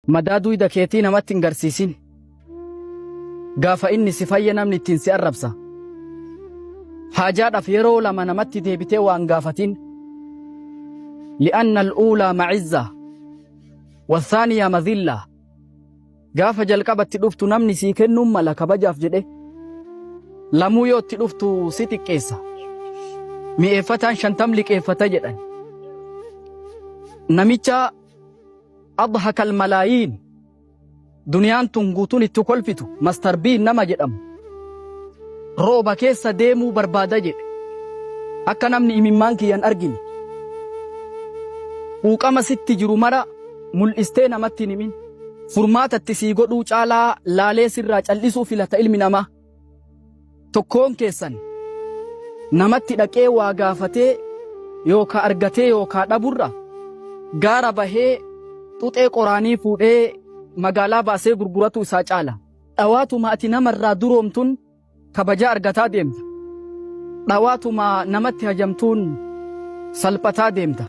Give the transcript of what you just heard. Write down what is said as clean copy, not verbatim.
Madaa duyda keetii namatti hin garsiisin. Gaafa inni si fayye namni ittiin si arrabsa. Haajaadhaaf yeroo lama namatti deebitee waan gaafatin. Li'anna al'uulaa ma'izza wathaaniyaa madhilla. Gaafa jalqabatti dhuftu namni sii kennuun mala kabajaaf jedhe. Lamuu yoo itti dhuftu si xiqqeessa. Mi'eeffataan shantam liqeeffata jedhan. Namicha adhakal malaayiin duniyaan tun guutuun itti kolfitu Mastar Biin nama jedhamu rooba keessa deemuu barbaada jedhe. Akka namni imimmaan kiyyan argine. Quuqama sitti jiru mara mul'istee namatti hin himin. Furmaata itti sii godhuu caalaa laalee sirraa cal'isuu filata ilmi namaa. Tokkoon keessan namatti dhaqee waa gaafatee yookaa argatee yookaa dhaburra gaara bahee xuxee qoraanii fuudhee magaalaa baasee gurguratu isaa caala. Dhawaatuma ati namarraa duroomtun kabajaa argataa deemta. Dhawaatuma namatti hajamtuun salphataa deemta.